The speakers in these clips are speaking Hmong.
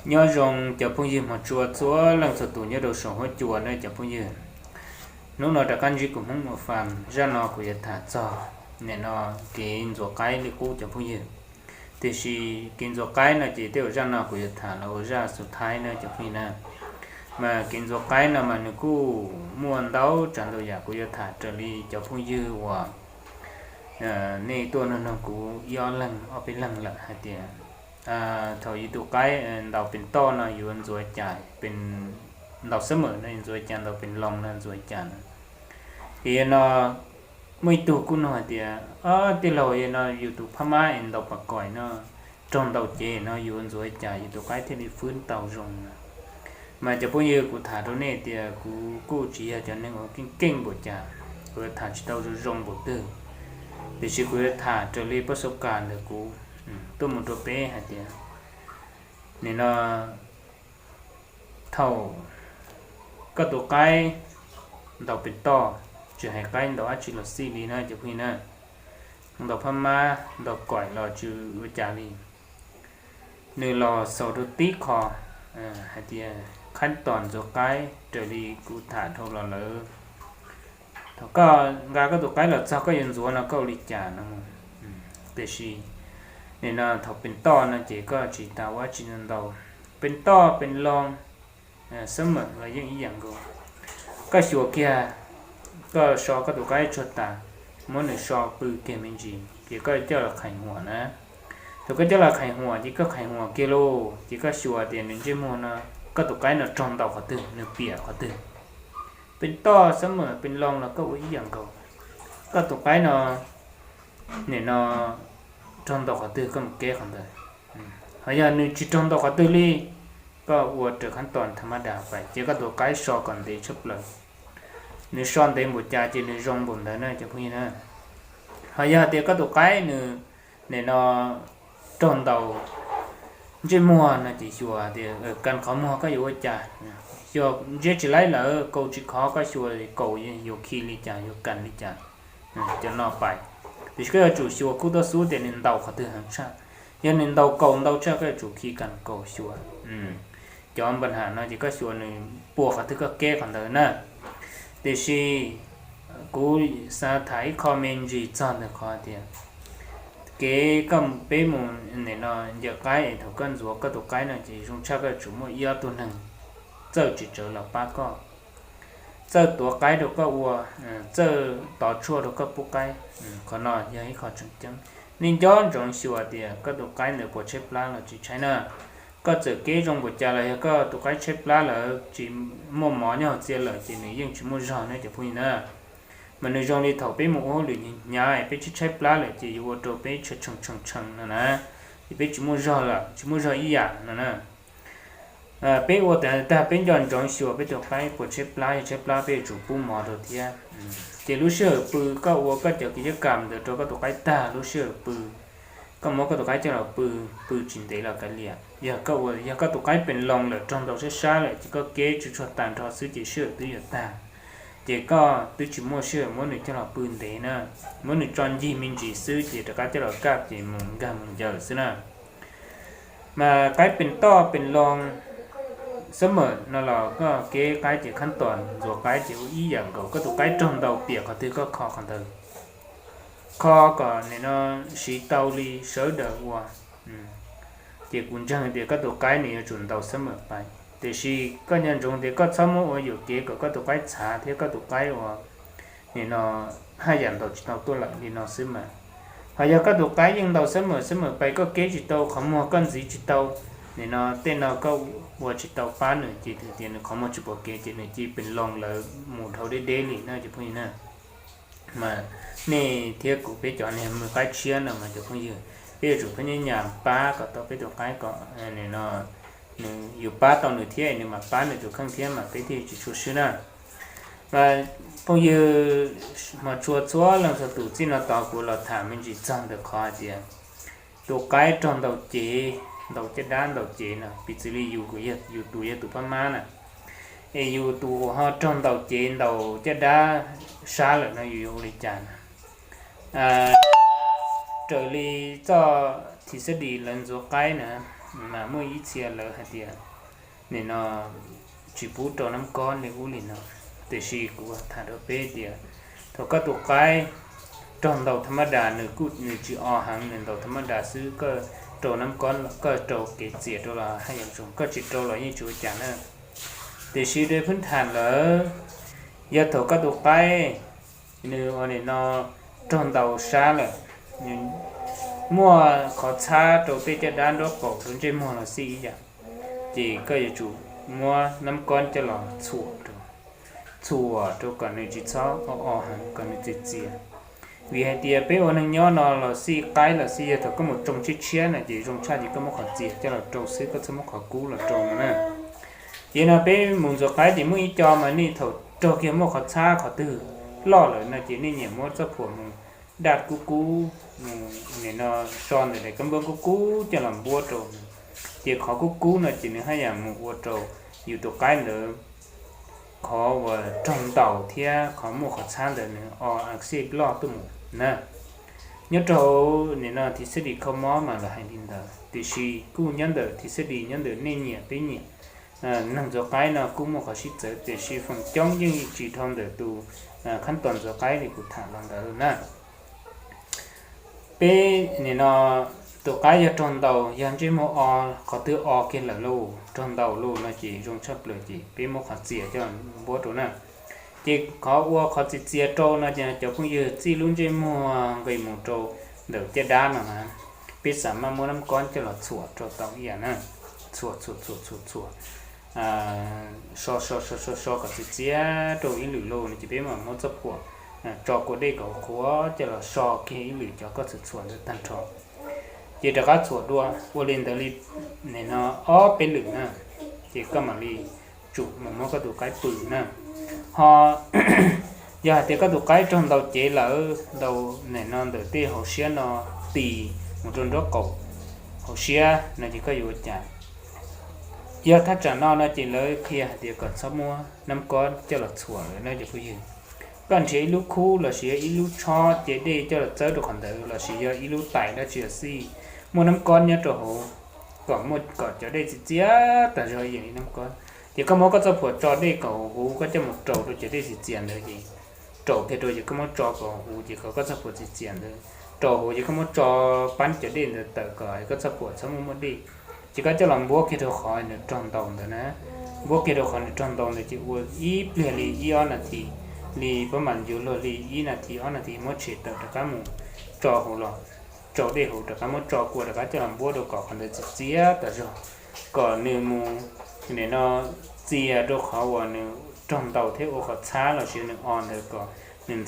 Nyob zoo cov phooj ywg hmov tshua txhua leej txhua tus nyob rau saum huab cua na cov phooj ywg. Hnub no rov qab ntsib kuv Hmoob Ua Fam, zaj no kuv yuav tham txog nim no kev ntxuav qaib li qub cov phooj ywg. Tiam sis kev ntxuav qaib no ces tej zaum zaj no kuv yuav tham los ua zaj xus thaib na cov phooj ywg na. Mas kev ntxuav qaib no mas nws kuj muaj ntau tsav ntau yam, kuv yuav tham raws li cov phooj ywg uas nej tuaj nug nug kuv ib ob leeg ob peb leeg lawm hais tias thaum yus tus qaib ntaus pes toj no yuav ntxuav cas, ntaus xab mem no yuav ntxuav cas, ntaus pes loo no ntxuav cas no. Ces yog no muaj ib tug kuj nug hais tias, tij laug, yog no yus tus phab mab es ntaus pas koim no raug ntaus cev no yuav ntxuav cas yus tus qaib thiaj li fwb tau zoo na? Mas cov phooj ywg, kuv tham rau nej tias kuv kuj tsis yog cov neeg uas keej keej npaum cas, kuv yuav tham tsis tau zoo zoo npaum twg, tiam sis kuv yuav tham raws li pab xub kas ntawm kuv tuaj mus rau peb hais tias nim no thaum koj tus qaib ntaus pes toj, tsis hais qaib ntaus dab tsi los xij li na cov phooj ywg na, ntaus phab mab ntaus koim los tsis ua cas li, nws los xaus rau tib qho hais tias khab tom ntxuav qaib raws li kuv tham dhau los lawm. Thaum koj nqa koj tus qaib los txog koj yuav ntxuav no koj ua li cas no. Tiam sis nim no thaum pes toj no ces koj tsis tas ua dab tsi ntau, pes toj pes loo, xab mem los yeej ib yam nkaus. Koj xyuas kiag, koj so koj tus qaib tsuag tas, muab nws so pw kiag me ntsis ces koj coj los qhais huam na. Thaum koj coj los qhais huam ces koj qhais huam kiag lauj, ces koj xyuas tias nws ntsej muag no, koj tus qaib no raug ntaus qhov twg, nws piam qhov twg. Pes toj xab mem pes loo los koj ua ib yam nkaus. Koj tus qaib no nim no raug ntaus qhov twg koj mus keb qhov ntawd. Ho yog nws tsis raug ntaus qhov twg li, koj ua raws khab tom tha mab das pais ces koj tus qaib so kom ntev tshaj plaws. Nws so ntev npaum cas ces nws zoo npaum ntawd na cov phooj ywg na. Ho yog tias koj tus qaib nws nim no raug ntaus ntsej muag no ces xyuas tias kas qhov muag koj yuav ua cas. Xyuas ntsiab tsis laib lawm, kaus tsis khov, koj xyuas kaus yuav khi li cas, yuav kas li cas, cov no pais. Tiam sis koj yuav tsum xyuas kub toj xub tias nws ntaus qhov twg heev tshaj. Yog nws ntaus kaus ntau tshaj koj yuav tsum khi kas kaus xyuas. Cov npa ham no ces koj xyuas nws puas qhov twg koj keb qhov ntawd na. Tiam sis kuv xav tham ib qho me ntsis txog ntawm qhov tias kev koj peb mus nim no ncaws qaib es thaum koj ntxuav koj tus qaib no ces zoo tshaj koj yuav tsum muaj ib ob tug neeg txawj tsis tsawv los pab koj, txawj tuav qaib rau koj ua, txawj tov tshuaj rau koj pub qaib. Qhov no yog ib qho tseem ceeb. Nej nco ntsoov xyuas tias koj tus qaib ntawd puas tshaib plab los tsis tshaib na. Koj txawm keb zoo npaum cas los yog koj tus qaib tshaib plab lawm, tsis muaj mov nyob hauv txhia lawm ces nws yeej tsis muaj zog na cov phooj ywg na. Mas nws zoo li thaum peb mus ua hauj lwm hnyav hnyav, peb tshaib tshaib plab lawm ces yuav ua rau peb tshee tshee tshee no na, ces peb tsis muaj zog lawm, tsis muaj zog ib yam no na. Peb ua tas tag peb nco ntsoov xyuas peb tus qaib puas tshaib plab, yog tshaib plab peb yuav tsum pub mov rau thiab. Ces lub sij hawm pw, koj ua koj cov kev coj kam ntawd rau koj tus qaib tag lub sij hawm pw, koj muab koj tus qaib coj los pw, pw tsis ntev los kav liam. Yog koj ua, yog koj tus qaib pes loo lawm, raug ntaus sab sab lawm ces koj keb tsuj tsuag tag nrho xwb ces sij hawm twb yuav tag. Ces koj twb tsis muaj sij hawm muab nws coj los pw ntev na, muab nws tso ncig me ntsis xwb ces rov qab coj los kaj ces mus nkag mus ncaws xwb na. Mas qaib pes toj pes loo, xab mem no los koj keb qaib ces khab tom ntxuav qaib ces ua ib yam nkaus, koj tus qaib raug ntaus piam qhov twg koj kho qhov ntawd. Kho kom nim no siv tau li sawv daws ua. Ces kuv ntseeg tias koj tus qaib nws yuav tsum ntaus xab mem pais, tiam sis koj nco ntsoov tias koj txhob muab ua yuam kev kom koj tus qaib txhav thiab koj tus qaib ua nim no haj yam ntaus tsis tau tuaj lawm li no xwb mas. Ho yog koj tus qaib yeej ntaus xab mem xab mem pais, koj keb tsis tau qhov muag, koj ntxiv tsis tau, nim no tej no koj ua tsis tau pab nws ces tias nws qhov muag tsis pom kev ces nws cia pes loo lawm mus dhau deb deb li na cov phooj ywg na. Mas nej thiab kuv peb cov niag me qaib tshiab no mas cov phooj ywg, peb yuav tsum pheej nyab nyas pab kom tau peb tus qaib kom nim no nws, yus pab tau nws thiab nws mam pab nws tus kheej thiab mas peb thiaj tsis tshua swb na. Mas phooj ywg hmov tshua txhua leej txhua tus, txij no tod kuv los tham me ntsis txog ntawm qhov hais tias tus qaib raug ntaus cev, ntaus caj dab ntaus cev no, piv txwv li yus, yus tus yog tus phab mab na, es yus tus uas ho raug ntaus cev ntaus caj dab sab lawm no yus yuav ua li cas na? Raws li txoj thim xab dis lawv ntxuav qaib na, mas muaj ib txhia lawv hais tias nim no tsis pub rau nab kob li ub li no. Tiam sis kuv tham rau peb tias thaum koj tus qaib raug ntaus tham mab das, nws kuj nws tsis o heev, nws ntaus tham mab das xwb, koj rau nab kob, koj rau kev txias rau los haj yam zoo, koj tsis rau los yeej tsis ua cas na. Tiam sis dej phwb tham lawm, yog thaum koj tus qaib nws ua nim no raug ntaus sab lawm, nws muaj qhov txhab rau tej caj dab nraub qaum rau ntsej muag los xij ib yam, ces koj yuav tsum muab nab kob coj los txhuam rau, txhuam rau kom nws tsis txhob o o heev, kom nws txias txias. Vim hais tias peb ua neeg nyob no los xij, qaib los xij, yog thaum koj mus tsoo tshiab tshiab na ces zoo tshaj ces koj muab qhov txias coj los rau xwb, koj txhob muab qhov kub los rau no na. Ces no peb mus ntxuav qaib ces muaj ib co mas nej thaum raug kiag muaj qhov txhab qhov twg loj lawm no ces nej nyiam muab txoj phuam mus daj kub kub, mus nim no so ntawm daim kab npab kub kub coj los npuab rau. Ces qhov kub kub no ces nws haj yam mus ua rau yus tus qaib ntawd qhov uas raug ntaus thiab qhov muaj qhov txhab ntawd nws o a xij loj tuaj mus na. Nyob rau nim no thib xwb dis kho mob mas lawv hais li ntawd, tiam sis kuj nyob ntawm thib xwb dis, nyob ntawm nej nyiam peb nyiam. Neeg ntxuav qaib no kuj muaj qhov sib txawv, tiam sis feem coob yeej tsis dhau ntawm tus khab tos ntxuav qaib li kuv tham los ntawd na. Peb nim no tus qaib yog raug ntaus, yog ntsej muag o, qhov twg o kiag lawm lauj, raug ntaus lauj no ces zoo tshaj plaws ces peb muab qhov txias coj npuab rau na. Ces qhov ua qhov txias txias rau no ces cov phooj ywg txij lub ntsej muag nqis mus rau ntawm caj dab no na, peb xam maj muab nab kob coj los txhuam rau tau ib yam na, txhuam txhuam txhuam txhuam txhuam, so so so so so kom txias txias rau ib lwm lauj no ces peb mam muab txoj phuam tso kua dej kom qhuav coj los so kiag ib lwm cov koj txhuam txhuam ntawd tag nrho. Ces rov qab txhuam dua ua li ntawd li nim no ob peb lwm na, ces koj mam li tsum mus muab koj tus qaib pw na. Ho yog hais tias koj tus qaib raug ntaus cev lawm, ntaus nim no ntawm tej hauv siab no tis mus rau nraub qaum hauv siab no ces koj yuav ua cas? Yog thaj tsam no no ces lawv qhia hais tias kom txhob muab nab kob coj los txhuam lawm na cov phooj ywg. Koj nrhiav ib lub khub lossis yog ib lub tshob ce dej coj los txawb rau qhov ntawd lossis yog ib lub tais dab tsi los xij, muaj nab kob nyob rau hauv, kom muaj kom cov dej txias txias tas zog ib yam li nab kob. Ces koj muab koj txoj phuam tso dej kom huv huv, koj coj mus raus rau cov dej txias txias ntawd ces raus kiag rau ces koj muab tso kom huv huv ces kom koj txoj phuam txias txias ntawd raus huv ces koj muab tso pab cov dej ntawd tawm kom koj txoj phuam txhob muaj muaj dej. Ces koj coj los npuab kiag rau qhov nws raug ntaus ntawd na. Npuab kiag rau qhov nws raug ntaus ntawd ces ua ib pliag li ib ob nas this, li pab mam yuav luag li ib nas this ob nas this muab tshem tawm rov qab mus tso hauv los, tso dej hauv rov qab muab tso kua rov qab coj los npuab rau kom qhov ntawd txias txias tas zog, kom nws mus nim no txias rau qhov uas nws raug ntaus thiab ua qhov txhab lossis nws o ntawd kom nws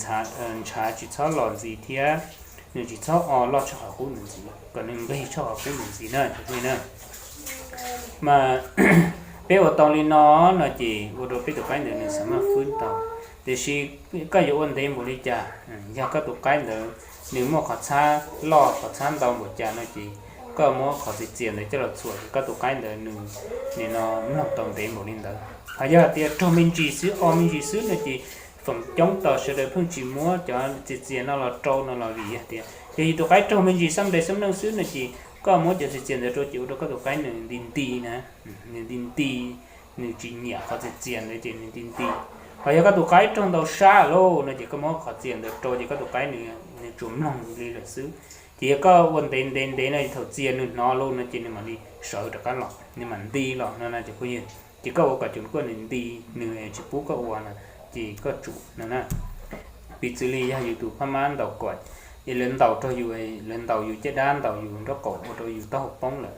ntshav tsis txhob los ntxiv thiab nws tsis txhob o loj tshaj qhov qub ntawd ntxiv, kom nws nqig tshaj qhov qub ntawd ntxiv na cov phooj ywg na. Mas peb ua tau li no no ces ua rau peb tus qaib ntawd nws xam maj fwb tau. Tiam sis koj yuav ua ntev npaum li cas, yog koj tus qaib ntawd nws muaj qhov txhab loj qhov txhab ntau npaum cas no ces koj muab qhov txias txias ntawd coj los txhuam ces koj tus qaib ntawd nws nim no mloog tau ntev npaum li ntawd. Ho yog hais tias raug me ntsis xwb, o me ntsis xwb no ces feem coob tos sawv daws pheej tsis muab cov txias txias no los rau no los vim hais tias yog yus tus qaib raug me ntsis xab nples xab neej xwb no ces koj muab cov txias txias ntawd rau ces ua rau koj tus qaib nws nti nti na, nws nti nti, nws tsis nyiam qhov txias txias ntawd ces nws nti nti. Ho yog koj tus qaib raug ntau sab lauj no ces koj muab qhov txias ntawd rau ces koj tus qaib nws tsuas mloog li lawm xwb. Ces yog koj ua ntev ntev ntev no thaum txias nws hnov lauj no ces nws mam li sawv rov qab los, nws mam nti los no na cov phooj ywg. Ces koj ua kom cov kuaj nws nti, nws tsis pub koj ua no, ces koj tsum no na. Piv txwv li yog yus tus phab mab ntaus kom, es lawv ntaus rau yus, lawv ntaus yus caj dab, ntaus yus nraub qaum ua rau yus taub hau poob lawm.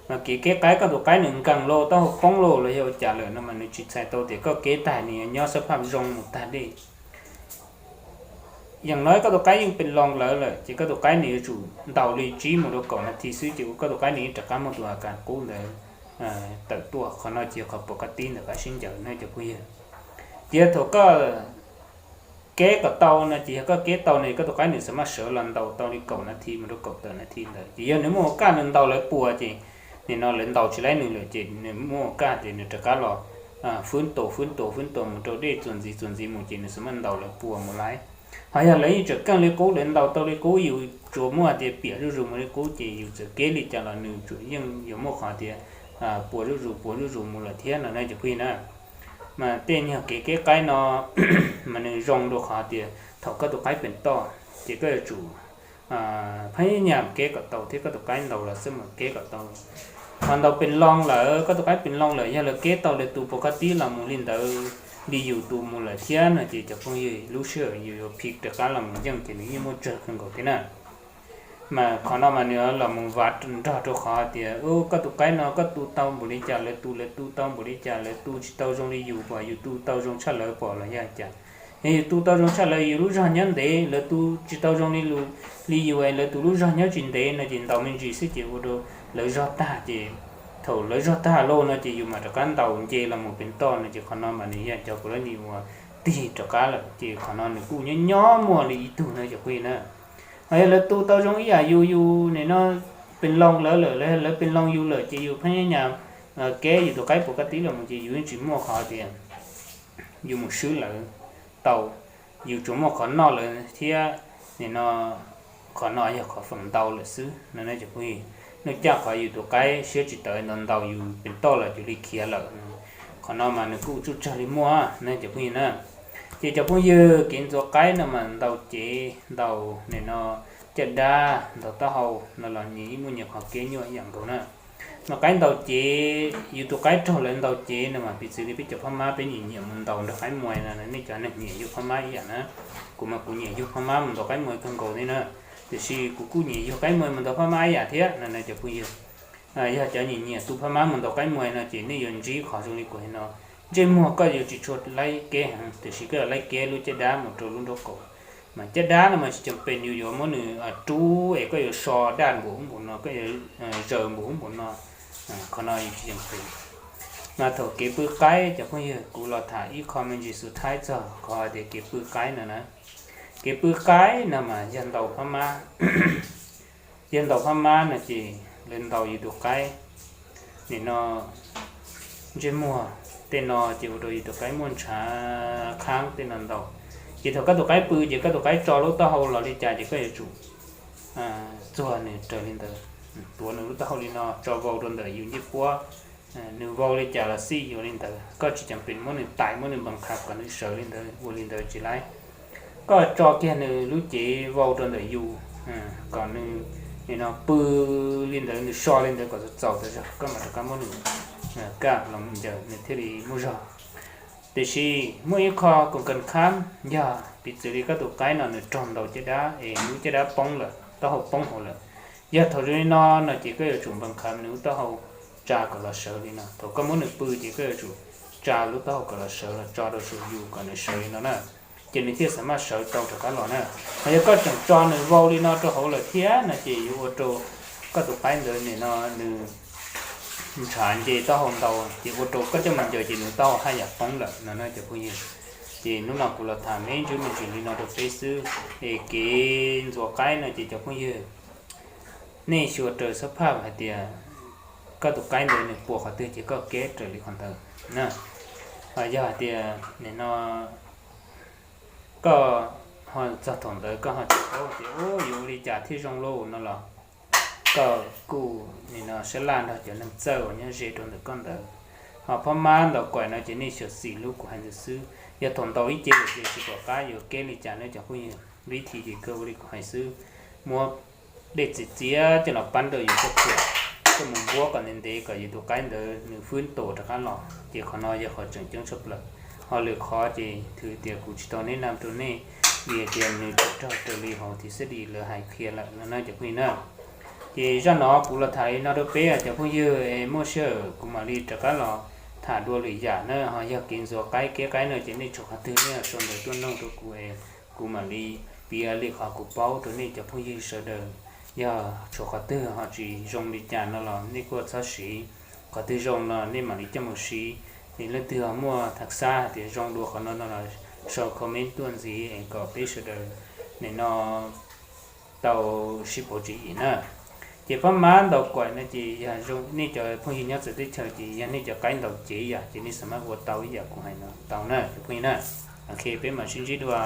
Mas kev keb qaib koj tus qaib nws nkees lauj, taub hau poob lauj los yog ua cas lawm no mas nws tsis txhais tau tias koj keb tag nws yuav nyob xab phaj zoo mus tag dej. Yam no koj tus qaib yeej pes loos lawm lawm ces koj tus qaib nws yuav tsum ntaus li tsib mus rau kaum nas this xwb ces ua koj tus qaib nws yeej rov qab muaj tus a kas qub ntawd tawm tuaj. Qhov no ces qhov pom koj tib ntawm qab sib ncaws na cov phooj ywg. Ces yog thaum koj keb kom tau no ces yog koj keb tau no koj tus qaib nws xam maj sawv los ntaus tau li kaum nas this mus rau kaum tawm nas this ntawd ces yog nws muaj ua kaj nws ntaus lawv puas ces nim no lawv ntaus tsis laib nws lawm ces nws muaj ua kaj ces nws rov qab los fwb tua fwb tua fwb tua mus rau dej txuas ntxiv txuas ntxiv mus ces nws xam maj ntaus lawv puas mus laib. Ho yog lawv yeej tseem keej li qub, lawv ntaus tau li qub, yus tsuas muaj tias piam zuj zus mus li qub ces yus txawm keb li cas los nws tsuas yeej yuav muaj qhov tias puas zuj zus puas zuj zus mus lawm thiab no na cov phooj ywg na. Mas tej nyuag kev keb qaib no mas nws zoo rau qhov tias thaum koj tus qaib pem toj ces koj yuav tsum phab nyab nyam keb kom tau thiab koj tus qaib ntaus los xwb mas keb kom tau. Qhov ntaus pes loo lawm, koj tus qaib pes loo lawm, yog lawv keb tau lawv tus pov kab tib los mus li ntawd li yus tus mus lawm thiab no ces cov phooj ywg, lub sij hawm yus yuav pick rov qab los mus yeej ces nws yeej muaj tsawg kawg nkaus thiab na. Mas qhov no mas nws los mus vas nrog rau qhov tias koj tus qaib no koj tu tau npaum li cas lawv tus, lawv tu tau npaum li cas lawv tu tsis tau zoo li yus pom, yus tu tau zoo tshaj lawv pom los yog cas. Yog yus tu tau zoo tshaj lawv, yus lub zog nyob ntev, lawv tu tsis tau zoo li, li yus, lawv tus lub zog nyob tsis ntev no ces ntaus me ntsis xwb ces ua rau lawv zog tag ces thaum lawv zog tag lauj no ces yus mam rov qab ntaus nce los mus pem toj no ces qhov no mas nws yog cov pov kab tib uas tig rov qab lawm ces qhov no nws kuj nyob nyob muaj li ib tug no cov phooj ywg na. Ho yog lawv tu tau zoo ib yam yus, yus nim no pes loo lawv lawm, lawv pes loo yus lawm ces yus phab nyab nyam keb yus tus qaib pov kab tib los mus ces yus yeej tsis muaj qhov tias yus mus swb lawv tau, yus tsuas muaj qhov noj lawv thiab. Nim no qhov no yog qhov feem ntau lawm xwb no na cov phooj ywg. Nws caj qhov yus tus qaib siab tsis tawv ntaus ntaus yus pem toj los cuag li khiav lawm. Qhov no mas nws kuj tsuj tsag li muaj na cov phooj ywg na. Ces cov phooj ywg, kev ntxuav qaib no mas ntaus cev, ntaus nim no caj dab, ntaus taub hau no los nyias ib muaj nyias qhov kev nyuaj ib yam nkaus na. Mas qaib ntaus cev, yus tus qaib raug lawv ntaus cev no mas piv txwv li peb cov phab mab peb nyiam nyiam mus ntaus nrog qaib muas no, nej cov neeg nyiam yug phab mab ib yam na. Kuv mas kuv nyiam yug phab mab mus ntaus qaib muas kawg nkaus li na. Tiam sis kuv kuj nyiam yug qaib muas mus ntaus phab mab ib yam thiab no na cov phooj ywg. Yog cov nyiam nyiam tu phab mab mus ntaus qaib muas no ces nej yuav ntsib qhov zoo li kuv hais no. Ntsej muag koj yuav tsis tshua laib keb heev, tiam sis koj yuav laib keb lub caj dab mus rau lub nraub qaum. Mas caj dab no mas tsis ceem pes yus yuav muab nws rub es koj yuav so daj npaum ub npaum no, koj yuav zaws npaum ub npaum no. Qhov no yus tsis ceem pes. Mas thaum kev pw qaib cov phooj ywg, kuv los tham ib qho me ntsis xus thaib txog qhov hais tias kev pw qaib no na. Kev pw qaib no mas yog ntaus phab mab, yog ntaus phab mab no ces lawv ntaus yus tus qaib nim no ntsej muag tej no ces ua rau yus tus qaib muaj ntshav qhaab tej no ntaus. Ces thaum koj tus qaib pw ces koj tus qaib tso lub taub hau los li cas ces koj yuav tsum txuag nws raws li ntawd, tuav nws lub taub hau li no tso vau rau ntawm yus ncej puab. Nws vau li cas los xij yuav li ntawd, koj tsis ceem pes muab nws tais muab nws npees qha kom nws sawv li ntawd ua li ntawd tsis laib. Koj tso kiag nws lub cev vau rau ntawm yus kom nws nim no pw li ntawd, nws so li ntawd kom txaus txaus tas zog koj mam rov qab muab nws kaj los mus ncaws nws thiaj li muaj zog. Tiam sis muaj ib qho koom kas khab, yog piv txwv li koj tus qaib no nws raug ntaus caj dab es nws lub caj dab poob lawm, taub hau poob hauv lawm, yog thaum zoo li no no ces koj yuav tsum npees qha nws lub taub hau tsa kom los sawv li no. Thaum koj muab nws pw ces koj yuav tsum tsa lub taub hau kom los sawv los tso rau saum yus kom nws sawv li no na, ces nws thiaj xam maj sawv tau rov qab los na. Ho yog koj tseem tso nws vau li no rau hauv lawm thiab no ces yuav ua rau koj tus qaib ntawd nim no nws ntshav nce taub hau ntau ces ua rau koj coj mus ncaws ces nws taub hau haj yam poob lawm no na cov phooj ywg. Ces hnub no kuv los tham me ntsis me ntsis li no rau peb xwb. Es kev ntxuav qaib no ces cov phooj ywg, nej xyuas raws xab phaj hais tias koj tus qaib ntawd nws puas qhov twg ces koj keb raws li qhov ntawd na. Ho yog hais tias nim no koj ho txog thaum ntawd koj ho tsis paub tias yuav ua li cas thiaj zoo lauj no los koj kuj nim no sab laj nrog cov neeg txawj uas nyob ze rau ntawm koj ntawd. Ho phab mab ntaus kaim no ces nej xyuam xim lub kuv hais ntawd xwb, yog thaum ntaus ib ce lawm ces tsis pom qab yuav keb li cas na cov phooj ywg. Vib thim ces kawg ua li kuv hais xwb, muab dej txias txias coj los pab rau yus txoj phuam, coj mus npuab kom ntev ntev kom yus tus qaib ntawd nws fwb tuam rov qab los. Ces qhov no yog qhov tseem ceeb tshaj plaws. Ho lwm qhov ces thwm tias kuv tsis tau neb nam rau nej, vim hais tias nws tsis raug raws li hauv thib xab dis lawv hais qhia lawm no na cov phooj ywg na. Ces zaj no kuv los tham li no rau peb cov phooj ywg es muaj sij hawm kuv mam li rov qab los tham dua lwm yam na. Ho yog kev ntxuav qaib keb qaib no ces nej tshuav qhov twg nej sau ntawv tuaj noog rau kuv es kuv mam li piav li qhov kuv paub rau nej cov phooj ywg sawv daws. Yog tshuav qhov twg ho tsis zoo li cas no los nej kuj txhob siv, qhov twg zoo no nej mam li coj mus siv. Es leej twg ho muaj tham xab hais tias zoo dua qhov no no los sau comment tuaj ntxiv es kom peb sawv daws nim no tau sib pauv tswv yim na. Ces phab mab ntaus kaim no ces yog zoo nej cov phooj ywg nyob txawv teb chaws ces yog nej cov qaib ntaus cev ib yam ces nej xam maj ua tau ib yam kuv hais no tau na cov phooj ywg na. Ok, peb mam sib ntsib dua.